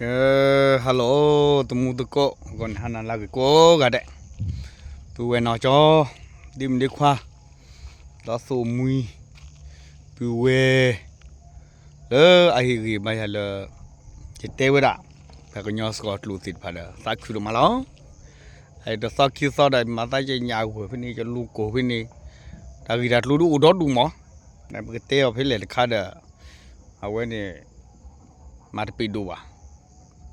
hello သမူသကိး ဂီၤနံၤဟါနၤလၢအဂ့ၤကိးဂၤဒဲး, ပုၢ်ဝဲၢ်နီၢ်ကၠီ, ဒ့မုၣ်ဒ့ခွါ, ဒီးသိၣ်မှံ, ပုၢ်ဝဲၢ်, လၢအဟ့ၣ်ဂံၢ်ဘါယၤလၢ ယတဲဝဲဒၣ် ပှၤကညီစှီၤကျိာ်သ့ၣ်တဖၣ်ဒီး သးခုဒိၣ်မးလီၤ. တသီခံသီဒီး မၤသးကညးဝဲၢ်ဖဲန့ၣ် ယလူၤကိာ်ဖဲန့ၣ်, တၢ်ဂ့ၢ်တၢ်ကျိၤဒုးအိၣ်ဒီဒူၣ်မး, ပကတဲအီၤဖဲလဲၣ်တခါဒီး အဝဲန့ၣ် မၤတပ့ၤဒိၣ်ဘၣ်.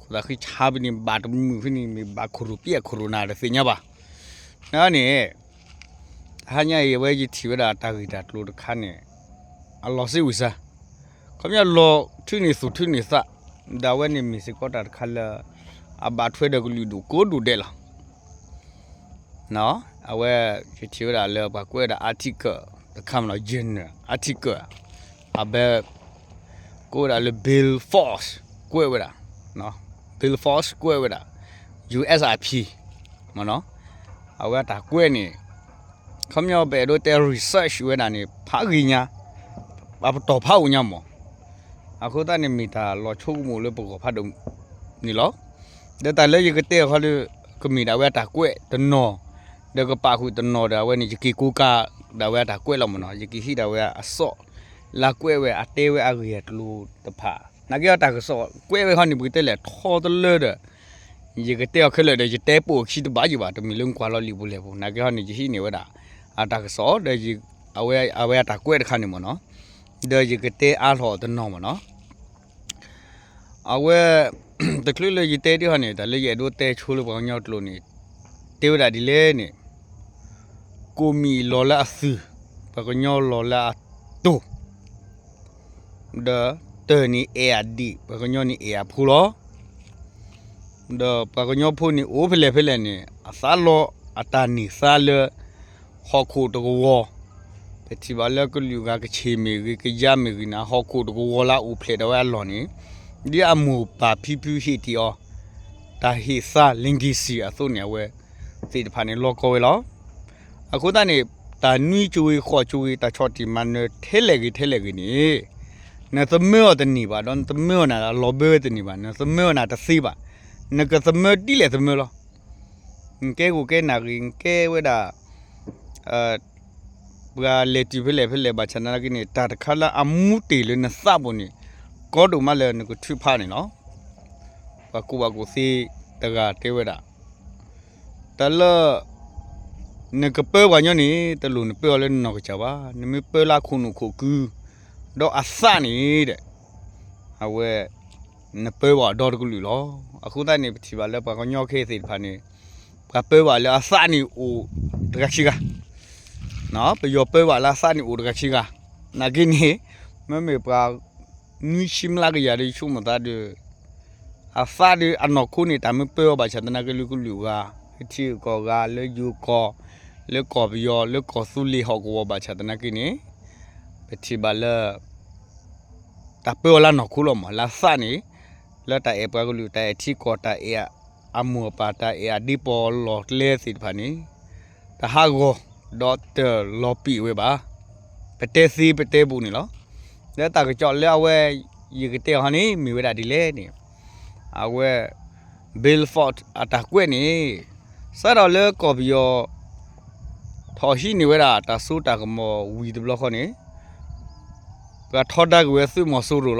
ခိၣ်သးဃံဆါဖဲန့ၣ် ဘၣ်တမုာ်ဖဲန့ၣ် မ့ၢ်ဘၣ်ခိၣ်ရိၣ်ပျဲၢ်ခိၣ်ရိၣ်နၤတသ့ၣ်ညါဘၣ်. န့ၣ် တဟါညါအံၤ အဝဲယထံၣ်ဝဲဒၣ်တၢ်ဂ့ၢ်တၢ်ကျိၤတခါန့ၣ် အလီၤစ့ဝံၤစါ, ခီပညီလီၤထုးန့ၢ်သူၣ်ထုးန့ၢ်သး, ဒီးအဝဲန့ၣ်မ့ၢ်စ့ၢ်ကီးတၢ်တခါလၢ အဘၣ်ထွဲဒီးကလုာ်ဒူၣ်ကိးဒူၣ်ဒဲးလီၤ. အဝဲ ယထံၣ်ဝဲဒၣ်လၢပှၤကွဲးဝဲဒၣ် article တခါမ့ၢ်နီၤ journal article အဘဲ ကိးဝဲဒၣ်လၢ Bill Forbes ကွဲးဝဲဒၣ်, Bill Forbes ကွဲးဝဲဒၣ် ယူၢ်အ့ၣ်အါဖံ မ့ၢ်နီၤ, အဝဲအတၢ်ကွဲးန့ၣ် ခီပညီပအဲၣ်ဒိးတဲ research ဝဲဒၣ်န့ၣ် ဖးဂ့ၤညါ, အပတီၢ်ဖးအိၣ်ညါမး, အဃိသတးန့ၣ်မ့ၢ်တၢ်လီၤဆိကမိၣ်လၢပဂီၢ်ဖးဒိၣ်န့ၣ်လီၤ. ဒီးတၢ်လၢယကတဲအီၤခီဒီး ကမ့ၢ်ဒၣ်ဝဲအတၢ်ကွဲးတနီၤ, ဒီးကပာ်ဃုာ်တနီၤဒီးအဝဲန့ၣ် ယက့ၤကိးကးဒၣ်ဝဲအတၢ်ကွဲးလီၤမ့ၢ်နီၤ, ယက့ၤဟံးဒၣ်ဝဲအစီၣ် လၢကွဲးဝဲအတဲဝဲအဂ့ၢ်အကျိၤတဖၣ်, နာ်က့အတၢ်ကစီၣ်ကွဲးဝဲခီန့ၣ် ပကတဲလဲၣ်ထီတလၢဒီး ယကတဲအီၤခဲလၢာ်ဒီး ယတဲပိာ်အခံတဘၣ်ယံၤဘၣ်, တမ့ၢ်လၢကွၢ်လီၤလံာ်ပူၤလဲၣ်ပူၤ, နာ်က့ဟီန့ၣ် ယဟံးန့ၢ်ဝဲဒၣ် အတၢ်ကစီၣ်ဒီး အဝဲအတၢ်ကွဲးတခါန့ၣ်မ့ၢ်နီၤ, ဒီးယကတဲအါထီၣ်တနီၤမ့ၢ်နီၤ, အဝဲ တချုးလၢယတဲဒ်ဟီန့ၣ် တၢ်လၢယအဲၣ်ဒိးတဲဆိလၢပှၤကညီကျိာ်န့ၣ် တဲဝဲဒၣ်ဒ်လဲၣ်န့ၣ်, ကိၣ်မံၣ်လီၤလၢအသုး, ပှၤကညီလီၤလၢအတိၢ် ဒီးတၢၢ်န့ၣ်အဲၣ်အဒံး, ပှၤကညီန့ၣ်အဲၣ်အဖိလီၤ. ဒီးပှၤကညီဖိန့ၣ်အိၣ်ဖဲလဲၣ်ဖဲလဲၣ်န့ၣ် အသးလီၤအတၢ်န့ၢ်သါလၢ ဟီၣ်ခိၣ်တကဝီၤ, ပထံၣ်ဘၣ်လၢကလုာ်ဂၤကဆ့ၣ်မ့ၢ်ဂ့ၤ ကယါမ့ၢ်ဂ့ၤန့ၣ် ဟီၣ်ခိၣ်တကဝီၤလၢအအိၣ်ဖျဲၣ်ဒၣ်ဝဲအလီၢ်န့ၣ်, ဒ်အမိၢ်ပၢ်ဖံဖုဟ့ၣ်တ့ၢ်အီၤ တၢ်ဟ့ၣ်သါ legacy အသိးန့ၣ် အဝဲသ့ၣ်တဖၣ်န့ၣ်လီၤကီဝဲလီၤ. အဃိသတးန့ၣ် တၢ်နွံကၠိဂ့ၤဃိးကၠိဂ့ၤ တၢ်ဆီၣ်တံၢ်မၤနၢၤထဲလဲၣ်ဂ့ၤထဲလဲၣ်ဂ့ၤန့ၣ်, နသမၢအီၤတန့ၢ်ဘၣ် ဒီးနသမၢအီၤန့ၣ် အလီၤဘၢဝဲတန့ၢ်ဘၣ်, နသမၢအီၤန့ၣ်တသ့ဘၣ်, နကသမၢဒ်လဲၣ်သမၢလီၤ. နကဲဂိၢ်ကဲနၢ်ဂ့ၤ နကဲဝဲဒၣ် ပှၤလဲၤတုၤဖဲလဲၣ်ဖဲလဲၣ်ဘၣ်ဆၣ်သနာ်က့န့ၣ် တၢ်တခါလၢအမူတ့ၢ်လၢနသးပူၤန့ၣ် ကီဒိၣ်မးလၢနကထုးဖးန့ၣ်လီၤ. ပှၤကူၣ်ဘၣ်ကူၣ်သ့တဂၤတဲဝဲဒၣ်, တၢ်လၢ နကပၢပှၤကညီန့ၣ် တလိၣ်နပၢအီၤလၢနနီၢ်ကစၢ်ဘၣ်, နမ့ၢ်ပၢလၢအခိၣ်နူာ်ခိၣ်ကု, ဒီးအသးန့ၣ်ဒီး အဝဲ နပၢဘၣ်ဒီတကလုာ်လီၤ. အဃိသတးန့ၣ် ပထံၣ်ဘၣ်လၢပှၤကညီခဲအံၤသ့ၣ်တဖၣ်န့ၣ် ပှၤပၢဘၣ်လၢအသးန့ၣ်အိၣ်တဂၤခံဂၤ, ပယီၤပၢဘၣ်လၢအသးန့ၣ်အိၣ်တဂၤခံဂၤ, နာ်က့န့ၣ် မ့မ့ၢ်ပှၤ နွံဆံမျးကယၤဒီး ယဆိကမိၣ်သးဒီး အသးဒီးအနီၢ်ခိန့ၣ် တၢ်မ့ၢ်ပၢအီၤဘၣ်ဆၣ်သနာ်က့ လၢကလုာ်ဂၤ, လၢထံဂုၤကီၢ်ဂၤ, လၢယိၤကီၢ်, လၢကီၢ်ပယီၤ, လၢကီၢ်သူလ့ၤဟီၣ်ကဝီၤဘၣ်ဆၣ်သနာ်က့န့ၣ်, ပထံၣ်ဘၣ်လၢ တၢ်ပၢအီၤလၢနီၢ်ခိလီၤမး, လၢသးန့ၣ်, လၢတၢ်အဲၣ်ပှၤကလုာ်, တၢ်အဲၣ်ထံကီၢ်, တၢ်အဲၣ်အမိၢ်အပၢ်, တၢ်အဲၣ်အဒ့ပီၢ်လီၢ်ကျဲသ့ၣ်တဖၣ်န့ၣ်, တဟးဂီၤ, ဒီးတလီၤပံာ်ဝဲဘၣ်. ပတဲသ့ပတဲဘူးန့ၣ်လီၤ. လၢတၢ်ကစီၣ်လၢအဝဲ ယကတဲအီၤဟီန့ၣ် မ့ၢ်ဝဲဒၣ်ဒ်လဲၣ်န့ၣ်, အဝဲ Bill Forbes အတၢ်ကွဲးန့ၣ်, စးထီၣ်လၢကီၢ်ပယီၤ ထီၣ်ဟံးန့ၢ်ဝဲဒၣ်တၢ်စိတၢ်ကမီၤဝံၤတဘျီဃီန့ၣ်, ပှၤထီဒါက့ၤဝဲသုးမီၤစိရိၤလီၤ.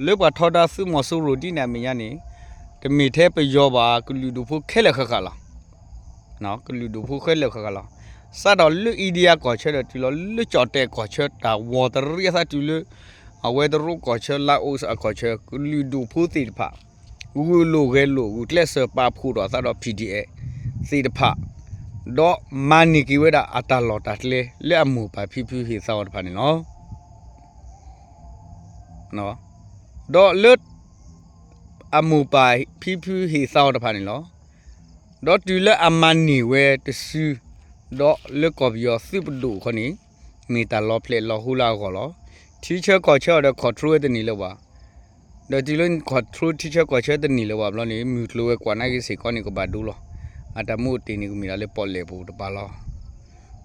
လၢပှၤထီဒါသုးမီၤစိရိၤဒ်န့ၣ်အမဲာ်ညါန့ၣ်, တမ့ၢ်ထဲပယီၤဘၣ် ကလုာ်ဒူၣ်ဖိခဲလၢာ်ဃၣ်ဃၣ်လီၤ. ကလုာ်ဒူၣ်ဖိခဲလၢာ်ဃၣ်ဃၣ်လီၤ. စးထီၣ်လၢ India ကီၢ်ဆၢဒီးတုၤလီၤလၢကၠီၣ်တဲၣ်ကီၢ်ဆၢ တၢ်ဝီၤတရံးအသးတုၤလၢ အဝဲတရူးကီၢ်ဆၢ Laos အကီၢ်ဆၢ ကလုာ်ဒူၣ်ဖိသ့ၣ်တဖၣ် ဂုာ်လိာ်ဂဲၤလိာ် ဂုာ်ကျဲးစၢးပာ်ဖှိၣ်ထီၣ်အသးဒီး P D F သ့ၣ်တဖၣ်, ဒီးမၤန့ၢ်က့ၤဝဲဒၣ်အတၢ်လီၢ်တၢ်ကျဲ လၢအမိၢ်ပၢ်ဖံဖုဟ့ၣ်သါအီၤတဖၣ်န့ၣ်လီၤ. ဒီးလၢ အမိၢ်ပၢ်ဖံဖုဟ့ၣ်သါအီၤတဖၣ်န့ၣ်လီၤ. ဒီးတုၤလၢအမၤန့ၢ်ဝဲတစု, ဒီးလၢကီၢ်ပယီၤသုးပဒိၣ်ခီန့ၣ်, မ့ၢ်တၢ်လီၤဖျဲးလီၤဟူလၢအဂီၢ်လီၤ. ထံဆၢကီၢ်ဆၢအီၤဒီး control ဝဲတန့ၢ်လၢၤဘၣ်. ဒီးတုၤလၢ control ထံဆၢကီၢ်ဆၢတန့ၢ်လၢၤဘၣ်ဘျီန့ၣ် မုၢ်ကျိၤဝဲၤကွာ်နာ်က့စ့ၢ်ကီးန့ၣ်ကဘၣ်ဒိလီၤ. အတၢ်မူအတ့ၢ်န့ၣ် ကမ့ၢ်ဒၣ်လၢပီၣ်လဲၣ်ပူၤတပၤလီၤ.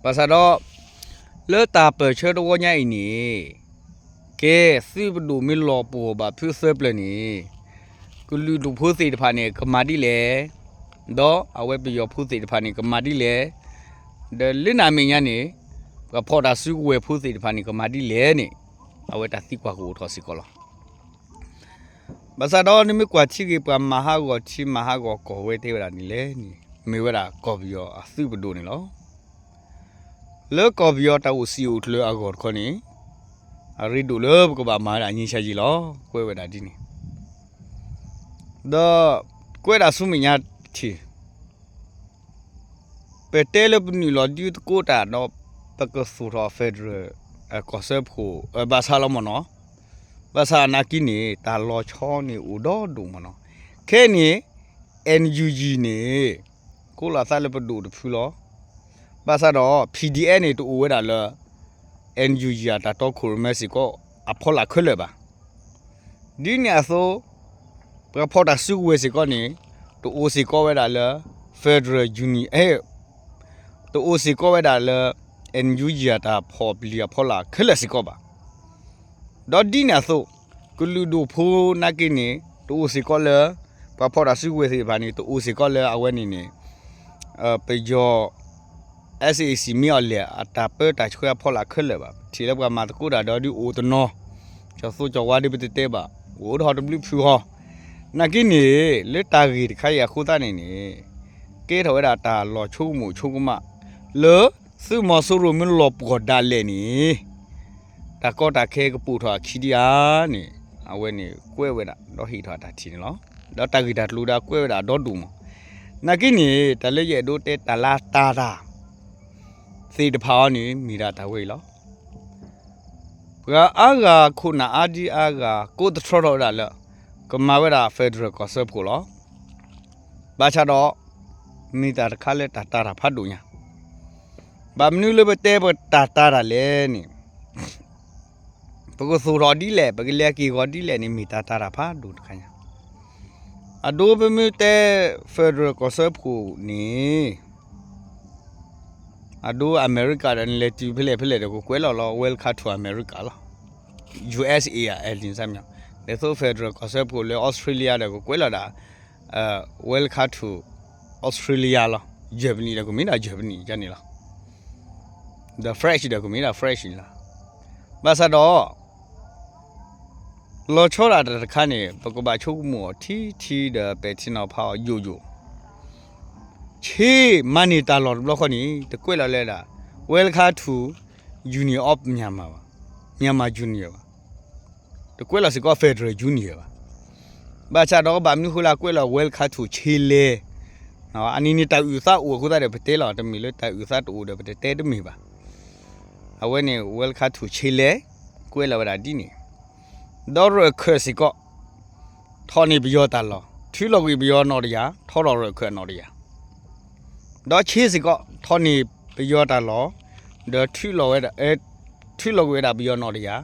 ဘၣ်ဆၣ်ဒီး လၢတၢ်ပၢၢ်ဆၢတဝီညါအံၤန့ၣ်, ကဲသုးပဒိၣ်မ့ၢ်လီၤပှီၢ်ဘၣ်ဖုသၢပျၢၤန့ၣ်, က ကလုာ်ဒူၣ်ဖိသ့ၣ်တဖၣ်န့ၣ် ကမၤဒ်လဲၣ်, ဒီးအဝဲပယီၤဖိသ့ၣ်တဖၣ်န့ၣ် ကမၤဒ်လဲၣ်, ဒီးလၢနၤမဲာ်ညါန့ၣ် ပှၤဖီၣ်တၢ်စုကဝဲၤဖိသ့ၣ်တဖၣ်န့ၣ် ကမၤဒ်လဲၣ်န့ၣ် အဝဲတၢ်သံကွၢ်ကအိၣ်ထီၣ်စ့ၢ်ကီးလီၤ. ဘၣ်ဆၣ်ဒီးနမ့ၢ်ကွၢ်ထံဂ့ၤ ပှၤမၤဟးဂီၤထံမၤဟးဂီၤကီၢ်ဝဲတဲဝဲဒၣ်ဒ်လဲၣ်န့ၣ် မ့ၢ်ဝဲဒၣ်ကီၢ်ပယီၤအသုးပဒိၣ်န့ၣ်လီၤ. လၢကီၢ်ပယီၤတၢ်အိၣ်စံာ်အိၣ်ကျၢၤအဂီၢ်တခီန့ၣ် အရ့ဒိၣ်လၢပကဘၣ်မၤဝဲဒၣ် ငြိမ်းချမ်းရေး လီၤ, ကွဲးဝဲဒၣ်ဒ်န့ၣ် ဒီးကွဲးဒၣ်ဆူမဲာ်ညါတထံၣ်, ပတဲလၢပနုာ်လီၤဒုးသကိးတၢ်ဒီး ပကသူၣ်ထီၣ် federal ကီၢ်စၢဖှိၣ် ဘၣ်ဆၣ်လီၤမ့ၢ်နီၤ, ဘၣ်ဆၣ်နာ်က့န့ၣ် တၢ်လီၤဆီန့ၣ်အိၣ်ဒီဒိၣ်မ့ၢ်နီၤ, ခဲအံၤန့ၣ် NUG န့ၣ် ကိးလီၤသးလၢပဒိၣ်တဖုလီၤ. ဘၣ်ဆၣ်ဒီး PDF န့ၣ် တအိၣ်ဝဲဒၣ်လၢ NUG အတၢ်တီခိၣ်ရိၣ်မဲစ့ၢ်ကီး အဖီလာ်ခဲလၢာ်ဘၣ်. ဒ်န့ၣ်အသိး ပှၤဖီၣ်တၢ်စုကဝဲၤစ့ၢ်ကီးန့ၣ် တအိၣ်စ့ၢ်ကီးဝဲဒၣ်လၢ federal union တအိၣ်စ့ၢ်ကီးဝဲဒၣ်လၢ NUG အတၢ်ဖီၣ်ပျံၤအဖီလာ်ခဲလၢာ်စ့ၢ်ကီးဘၣ်. ဒီးဒ်န့ၣ်အသိး ကလုာ်ဒူၣ်ဖိနာ်က့န့ၣ် တအိၣ်စ့ၢ်ကီးလၢ ပှၤဖီၣ်တၢ်စုကဝဲၤသ့ၣ်တဖၣ်န့ၣ် တအိၣ်စ့ၢ်ကီးလၢအဝဲန့ၣ်န့ၣ် ပယီၤ SAC မ့ၢ်အီၤလဲၣ် အတၢ်ပၢတၢ်ဆှၢအဖီလာ်ခဲလၢာ်ဘၣ်. ပထံၣ်လၢပှၤမၤသကိးတၢ်ဒီးဒုးအိၣ်တနီၤ, ကၠီၤသိကၠီၤဝါဒုးပတတဲဘၣ်, အိၣ်ဒီးတဘျုးဖုဟီ, နာ်က့န့ၣ် လၢတၢ်ဂ့ၢ်တခါအံၤအဃိသတးန့ၣ်န့ၣ် ကဲထီၣ်ဝဲဒၣ်တၢ်လီၤဆိကမိၣ်ဆိကမး လၢသုးမီၤစိရိၤမ့ၢ်လီၤပှီၢ်ဒၣ်လဲာ်န့ၣ် တၢ်ကီတၢ်ခဲကပိာ်ထီၣ်အခံဒံးဧါန့ၣ် အဝဲန့ၣ်ကွဲးဝဲဒၣ်ဒီးဟ့ၣ်ထီၣ်အတၢ်ထံၣ်န့ၣ်လီၤ. ဒီးတၢ်ဂ့ၢ်တၢ်ကျိၤဒီးကွဲးဝဲဒၣ်ဒီဒိၣ်မး. နာ်က့န့ၣ် တၢ်လၢယအဲၣ်ဒိးတဲတၢ်လၢတၢ်တၢ် သ့ၣ်တဖၣ်အံၤန့ၣ် မ့ၢ်ဒၣ်တၢ်ဝဲအံၤလီၤ. ပှၤအါဂၤခိၣ်နၢ်အါဒံအါဂၤ ကိးသတြီထီၣ်ဝဲဒၣ်လၢ ကမၤဝဲဒၣ် federal ကီၢ်စၢဖှိၣ်လီၤ. ဘၣ်ဆၣ်ဒီး မ့ၢ်တၢ်တခါလၢတၢ်တာ်တၢ်ဖးဒိၣ်ညါ, ဘၣ်မနုၤလၢပတဲပတၢ်တာ်တၢ်လဲၣ်န့ၣ် ပကသူၣ်ထီၣ်ဒ်လဲၣ် ပကလဲၤက့ၤဂီၤဒ်လဲၣ်န့ၣ် မ့ၢ်တၢ်တာ်တၢ်ဖးဒိၣ်တခါညါ. အဒိပမ့ၢ်တဲ federal ကီၢ်စၢဖှိၣ်န့ၣ် အဒိအမဲရကၤဒီး နလဲၤတုၤဖဲလဲၣ်ဖဲလဲၣ်ဒီးကကွဲးလီၤလီၤ Welcome to America လီၤ. ယူဢၢ်ၡ်ၡေး အလံာ်စၢ်မညီ, ဒ်သိး federal ကီၢ်စၢဖှိၣ်လၢ Australia ဒီးကကွဲးလီၤဒၣ် Welcome to Australia လီၤ. Germany ဒီးကမ့ၢ်ဒၣ် Germany န့ၣ်လီၤ. ဒီး French ဒီးကမ့ၢ်ဒၣ် French န့ၣ်လီၤ. ဘၣ်ဆၣ်ဒီး လီၤဆီဒၣ်တၢ်တခါန့ၣ် ပကဘၣ်ဆိကမိၣ်အီၤထံထံဒီးပဲာ်ထံနီၤဖးအီၤယိာ်ယိာ်, ဆ့မၤန့ၢ်တၢ်လီၢ်တဘျီဃီန့ၣ် တကွဲးလီၤလၢဒၣ် Welcome to Union of Myanmar ဘၣ်, Myanmar Union ဘၣ်, တကွဲးလီၤစ့ၢ်ကီး Federal Union ဘၣ်. ဘၣ်ဆၣ်ဒီးဘၣ်မနုၤဃိလၢအကွဲးလီၤ Welcome to ဆ့လဲၣ်, အနံၤန့ၣ်တၢ်အုၣ်သးအိၣ်အဃိသတးဒီးပတဲလီၤ, တမ့ၢ်လၢတၢ်အုၣ်သးတအိၣ်ဒီးပတတဲတမ့ၢ်ဘၣ်. အဝဲန့ၣ် Welcome to ဆ့လဲၣ် ကွဲးလီၤဝဲဒၣ်ဒ်န့ၣ်, ဒီးရၢၢ်ခၢၣ်စ့ၢ်ကီး ထီၣ်န့ၢ်ပယီၤတၢ်လီၢ်, ထုးလီၤကွံာ်ပယီၤနီၣ်တယၢ်, ထီထီၣ်ရၢၢ်ခၢၣ်နီၣ်တယၢ်, ဒီးဆ့စ့ၢ်ကီး ထီၣ်န့ၢ်ပယီၤတၢ်လီၢ်, ဒီးထုးလီၤဝဲဒၣ်, ထုးလီၤကွံာ်ဝဲဒၣ်ပယီၤနီၣ်တယၢ်,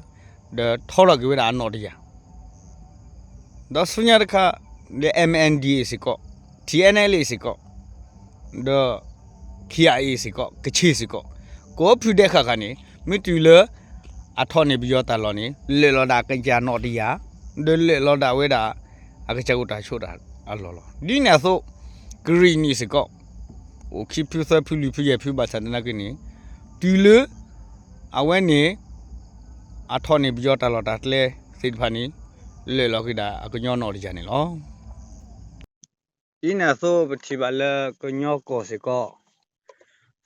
ဒီးထီထီၣ်က့ၤဝဲဒၣ်အနီၣ်တယၢ် ဒီးဆူညါတခါ ဒီး MNDAA စ့ၢ်ကီး, TNLA စ့ၢ်ကီး, ဒီး KIA စ့ၢ်ကီး, ကချ့ၣ်စ့ၢ်ကီး, ကိးဖုဒဲးဃၣ်ဃၣ်န့ၣ် မ့ၢ်တုၤလၢ အထီၣ်န့ၢ်ပယီၤတၢ်လီၢ်န့ၣ် လဲၤလီၤဒၣ်ကယၤနီၣ်တယၢ်, ဒီးလဲၤလီၤဒၣ်ဝဲဒၣ် အကစၢ်အိၣ်တၢ်ဆိးတၢ်အလီၢ်လီၤ. ဒ်န့ၣ်အသိး ကရံၣ်နံၣ်စ့ၢ်ကီး အိၣ်ခံဖုသၢဖုလွံၢ်ဖုယဲၢ်ဖုဘၣ်ဆၣ်သနာ်က့န့ၣ် တုၤလၢ အဝဲန့ၣ် အထီၣ်န့ၢ်ပယီၤတၢ်လီၢ်တၢ်ကျဲသ့ၣ်တဖၣ်န့ၣ် လဲၤလီၤက့ၤဒၣ်အကညီနီၣ်တယၢ်န့ၣ်လီၤ. ဒ်န့ၣ်အသိးပထံၣ်ဘၣ်လၢကညီကီၢ်စ့ၢ်ကီး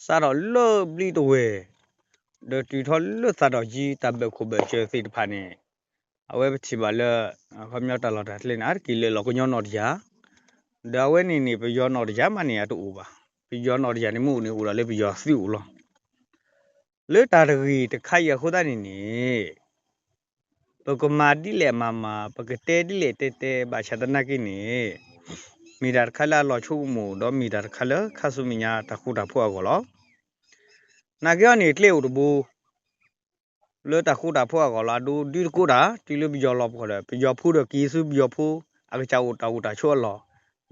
စးထီၣ်လၢဘျံးတဝဲၢ် ဒီးတုၤထီၣ်လၢသးဒီၣ်ကၠံတၢ်ဘၢၣ်ခိၣ်ဘၢၣ်စၢၤသ့ၣ်တဖၣ်န့ၣ် အဝဲပထံၣ်ဘၣ်လၢ ခီပညီတၢ်လီၢ်တၢ်ကျဲန့ၣ် အါတက့ၢ်လဲၤလီၤကညီနီၣ်တယၢ်, ဒီးအဝဲန့ၣ်န့ၣ် ပယီၤနီၣ်တယၢ်မးန့ၣ် အတအိၣ်ဘၣ်. ပယီၤနီၣ်တယၢ်န့ၣ် မ့ၢ်အိၣ်န့ၣ်အိၣ်ဒၣ်လၢပယီၤသုးအိၣ်လီၤ. လၢတၢ်တဂ့ၢ်တခါအံၤအဃိသတးန့ၣ်န့ၣ် ပကမၤဒ်လဲၣ်မၤမၤ ပကတဲဒ်လဲၣ်တဲတဲ ဘၣ်ဆၣ်သနာ်က့န့ၣ် မ့ၢ်တၢ်တခါလၢအလီၤဆိကမိၣ် ဒီးမ့ၢ်တၢ်တခါလၢခါဆူမဲာ်ညါတၢ်ဃူတၢ်ဖိးအဂီၢ်လီၤ. နာ်က့အီၤန့ၣ် ကျဲအိၣ်တဘိ လၢတၢ်ဃူတၢ်ဖိးအဂီၢ်လီၤ. အဒိဒုးသကိးတၢ် တုၤလၢပယီၤလီၤပှီၢ်ဒီး ပယီၤဖိဒီးက့ၤဆူပယီၤဖိ အကစၢ်အိၣ်တၢ်အိၣ်တၢ်ဆိးအလီၢ်,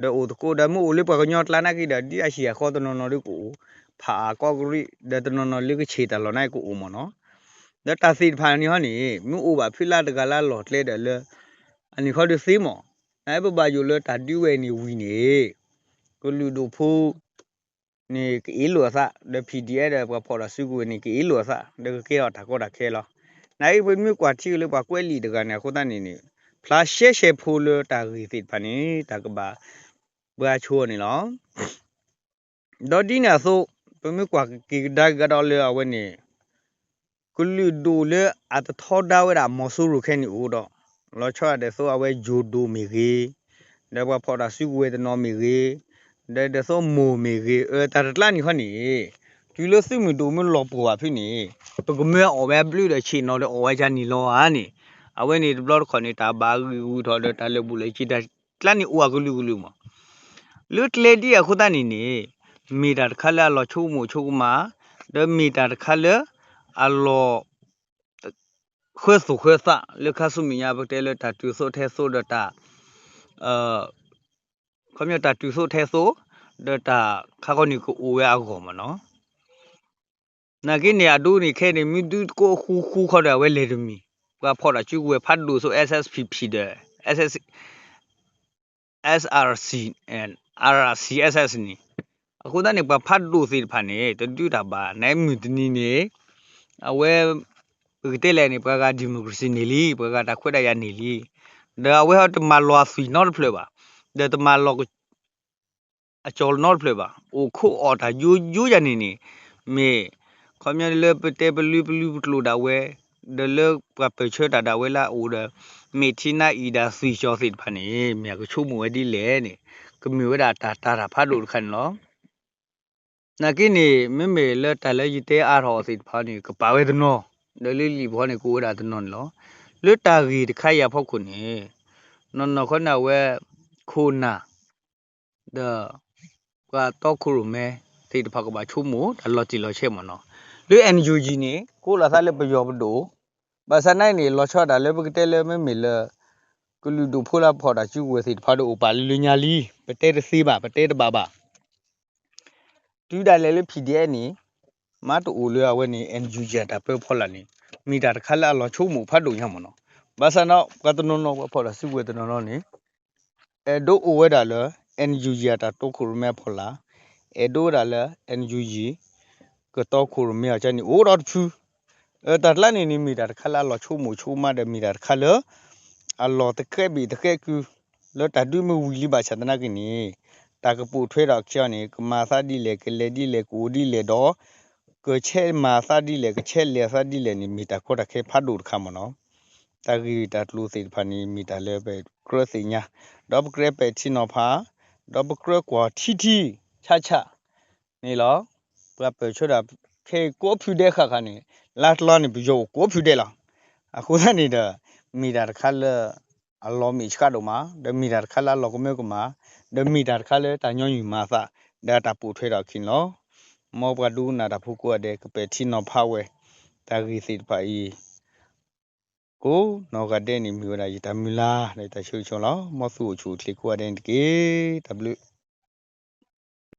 ဒီးအိၣ်သကိးဒီးမ့ၢ်အိၣ်လၢပှၤကညီကျါနာ်က့ဒီး ဒ်အဟံၣ်အဃီတနီၤနီၤဒုးကအိၣ်, ဖးအၣ်ကီးကရံး ဒီးတနီၤနီၤလၢကဆ့ၣ်တၢ်လီၢ်နာ်က့ကအိၣ်မ့ၢ်နီၤ. ဒီးတၢ်သ့ၣ်တဖၣ်န့ၣ်ဟီန့ၣ် မ့ၢ်အိၣ်ဘၣ်ဖုလၢတဂၤလၢအလီၢ်ကျဲဒီးလၢ အန့ၣ်ခီဒုးသ့မ့ၢ် နပဘၣ်ယိၣ်လၢတၢ်ဒုးဝဲန့ၣ်ဝံၤန့ၣ် ကလုာ်ဒိၣ်ဖိ န့ၣ်ကအ့ၣ်လိာ်အသး ဒီး P D F ဒီးပှၤဖီၣ်တၢ်စုကဝဲၤန့ၣ် က့ၤအ့ၣ်လိာ်အသး ဒီးကကဲထီၣ်တၢ်ကီတၢ်ခဲလီၤ. နာ်က့ပမ့ၢ်ကွၢ်ထံက့ၤလၢပှၤကွဲးလံာ်တဂၤန့ၣ် အဃိသတးန့ၣ်န့ၣ် ဖျါရှဲရှဲဖိလၢတၢ်ဂ့ၢ်သ့ၣ်တဖၣ်န့ၣ် တၢ်ကဘၣ်ပှၤဆိန့ၣ်လီၤ. ဒီးဒ်န့ၣ်အသိး ပမ့ၢ်ကွၢ်က့ၤကဒါက့ၤကဒီးလၢအဝဲန့ၣ် ကလုာ်ဒိၣ်လၢအတထီဒါဝဲဒၣ်မီၤစိရိၤခဲန့ၣ်အိၣ်ဒီး လီၤဆီဒၣ်ဒ်သိးအဝဲယိၤဒိၣ်မ့ၢ်ဂ့ၤ, ဒီးပှၤဖီၣ်တၢ်စုကဝဲၤတနီၤမ့ၢ်ဂ့ၤ, ဒီးဒ်သိးမိၢ်မ့ၢ်ဂ့ၤ, အတၢ်တကျါန့ၣ်ခီန့ၣ် တုၤလၢသုးမုၢ်ဒိၣ်မ့ၢ်လီၤပှီၢ်ဘၣ်ဖုန့ၣ် ပကမၢအီၣ်ဝဲအဘျုးဒီးဆ့ၣ်နီၤဒီးအီၣ်ဝဲကန့ၣ်လီၤဧါန့ၣ်, အဝဲန့ၣ်တဘျီတခီၣ်န့ၣ် တၢ်ဘၣ်ဂံာ်ဂူာ်ထီၣ်ဒီးတၢ်လၢာ်ဘူၣ်လၢာ်စ့တၢ်ကျါန့ၣ်အိၣ်အကလုာ်ကလုာ်မး လၢကျဲဒ်အဃိသတးန့ၣ်န့ၣ် မ့ၢ်တၢ်တခါလၢအလီၤဆိကမိၣ်ဆိကမး, ဒီးမ့ၢ်တၢ်တခါလၢ အလီၤ ဃၢသိၣ်ဃၢသး လၢခါဆူမဲာ်ညါပကတဲလၢတၢ်တုၤသိးထဲသိးဒီးတၢ် ခီပညီတၢ်တုၤသိးထဲသိး ဒီးတၢ်ခါခီန့ၣ်ကအိၣ်ဝဲအဂီၢ်မးနီၤ. နာ်က့န့ၣ် အဒိန့ၣ်ခဲန့ၣ် မ့ၢ်ဒုးတကိးဃူဃူခီဒီးအဝဲလဲၤတမံၤ, ပှၤဖီၣ်တၢ်စုကဝဲၤဖးဒိၣ်သိး S S P P ဒီး S S, S R C, R C S S န့ၣ်, အဃိသတးန့ၣ် ပှၤဖးဒိၣ်သ့ၣ်တဖၣ်န့ၣ် တဒုးတၢ်ဘၣ် နမုၢ်တနံၤန့ၣ် အဝဲ ပကတဲလဲၣ်န့ၣ် ပှၤဂၤ democracy န့ၢ်လံ, ပှၤဂၤတၢ်ခွဲးတၢ်ယာ်န့ၢ်လံ, ဒီးအဝဲဟီတမၤလီၤအသွံၣ်နီတဖျၢၣ်ဘၣ်, ဒီးတမၤလီၤ အကၠီၤနီတဖျၢၣ်ဘၣ်, အိၣ်ခိးအီၣ်တၢ်ယိယိယၤန့ၣ်န့ၣ်, မ့ၢ် ခီပညီလၢပတဲပလုပလုပကျိာ်ဒၣ်ဝဲ, ဒီးလၢပှၤပၢၢ်ဆၢတၢ်ဒၣ်ဝဲလၢအအိၣ်ဒီး မ့ၢ်ထံနါအံၤဒၣ်သွံၣ်ကၠီသ့ၣ်တဖၣ်န့ၣ် မ့ၢ်အကဆိကမိၣ်ဝဲဒ်လဲၣ်န့ၣ်, ကမ့ၢ်ဝဲဒၣ်တၢ်တၢ်တၢ်ဖးဒိၣ်တခါန့ၣ်လီၤ. နာ်က့န့ၣ် မ့မ့ၢ်လၢတၢ်လၢယတဲအါထီၣ်အီၤသ့ၣ်တဖၣ်န့ၣ် ကပာ်ဝဲတနီၤ, ဒီးလၢလံာ်ပဃီန့ၣ် ကအိၣ်ဝဲဒၣ်တနီၤန့ၣ်လီၤ. လၢတၢ်ဂ့ၢ်တခါအံၤအဖီခိၣ်န့ၣ်, နီၢ်နီၢ်ခီန့ၣ်အဝဲ ခိၣ်နၢ် ဒီး ပှၤတီခိၣ်ရိၣ်မဲ သ့ၣ်တဖၣ်ကဘၣ်ဆိကမိၣ် တၢ်လီၤတံၢ်လီၤဆဲးမ့ၢ်နီၤ. လၢ N U G န့ၣ် ကိးလီၤသးလၢပယီၤပဒိၣ်, ဘၣ်ဆၣ်နာ်န့ၣ် လီၤဆီဒၣ်တၢ်လၢပကတဲလၢမ့မ့ၢ်လၢ ကလုာ်ဒိၣ်ဖိလၢဖီၣ်တၢ်စုကဝဲၤသ့ၣ်တဖၣ်ဒီးအိၣ်ပာ်လၢလၢညါလံ, ပတဲတသ့ဘၣ်, ပတဲတဘၣ်ဘၣ်. တုၤဒၣ်လဲာ်လၢ P D F န့ၣ် မ့ၢ်တအိၣ်လၢအဝဲန့ၣ် N U G တၢ်ပၢဖီလာ်န့ၣ် မ့ၢ်တၢ်တခါလၢအလီၤဆိကမိၣ်ဖးဒိၣ်ညါမ့ၢ်နီၤ. ဘၣ်ဆၣ်ဒီး ပှၤတနီၤနီၤ ပှၤဖီၣ်တၢ်စုကဝဲၤတနီၤနီၤန့ၣ် အဲၣ်ဒိးအိၣ်ဝဲဒၣ်လၢ N U G အတၢ်တီခိၣ်ရိၣ်မဲအဖီလာ်, အဲၣ်ဒိးဝဲဒၣ်လၢ N U G ကတီခိၣ်ရိၣ်မဲအီၤကန့ၣ် အိၣ်ဒီးတဖု တၢ်ကျါန့ၣ်န့ၣ် မ့ၢ်တၢ်တခါလၢအလီၤဆိကမိၣ်ဆိကမးဒီး မ့ၢ်တၢ်တခါလၢ အလီၤသကဲးဘ့ၣ်သကဲးကု လၢတၢ်ဒုးမ့ၢ်ဝံၤလံဘၣ်ဆၣ်သနာ်က့န့ၣ် တၢ်ကပိာ်ထွဲထီၣ်အခံအီၤန့ၣ် ကမၤသးဒ်လဲၣ် ကလဲၤဒ်လဲၣ် ကအိၣ်ဒ်လဲၣ်ဒီး ကဆဲးမၤသးဒ်လဲၣ် ကဆဲးလဲၤသးဒ်လဲၣ်န့ၣ် မ့ၢ်တၢ်ကီတၢ်ခဲဖးဒိၣ်တခါမ့ၢ်နီၤ. တၢ်ဂ့ၢ်တၢ်ကျိၤသ့ၣ်တဖၣ်န့ၣ် မ့ၢ်တၢ်လၢပကြၢးသ့ၣ်ညါ, ဒီးပကြၢးပဲာ်ထံနီၤဖး, ဒီးပကြၢးကွၢ်ထံထံဆးဆး န့ၣ်လီၤ. ပှၤပၢၢ်ဆၢတၢ်ခဲအံၤကိးဖုဒဲးဃၣ်ဃၣ်န့ၣ် လါတလါန့ၣ် ပယီၤအိၣ်ကိးဖုဒဲးလီၤ. အဃိသတးန့ၣ်ဒီး မ့ၢ်တၢ်တခါလၢ အလီၤမ့ၢ်ဆှးဒိၣ်မး, ဒီးမ့ၢ်တၢ်တခါလၢအလီၤကမၢကမၣ်, ဒီးမ့ၢ်တၢ်တခါလၢတၢ်ညီနုၢ်မၤအသး, ဒီးတၢ်ပိာ်ထွဲထီၣ်အခံန့ၣ်လီၤ. မ်ပှၤဒိကနၣ်တၢ်ဖိကိးဂၤဒဲး ကပဲာ်ထံနီၤဖးဝဲ တၢ်ဂ့ၢ်သ့ၣ်တဖၣ်အံၤ ကိးနီၢ်ဂၤဒဲးန့ၣ် မ့ၢ်ဝဲဒၣ်ယတၢ်မုၢ်လၢ် ဒီးယတၢ်ဆၢဂ့ၤဆၢဝါလီၤ. မ်သုအိၣ်ဆူၣ်အိၣ်ချ့ကိးဂၤဒဲးန့ၣ်တက့ၢ်. တၢ်ဘျုး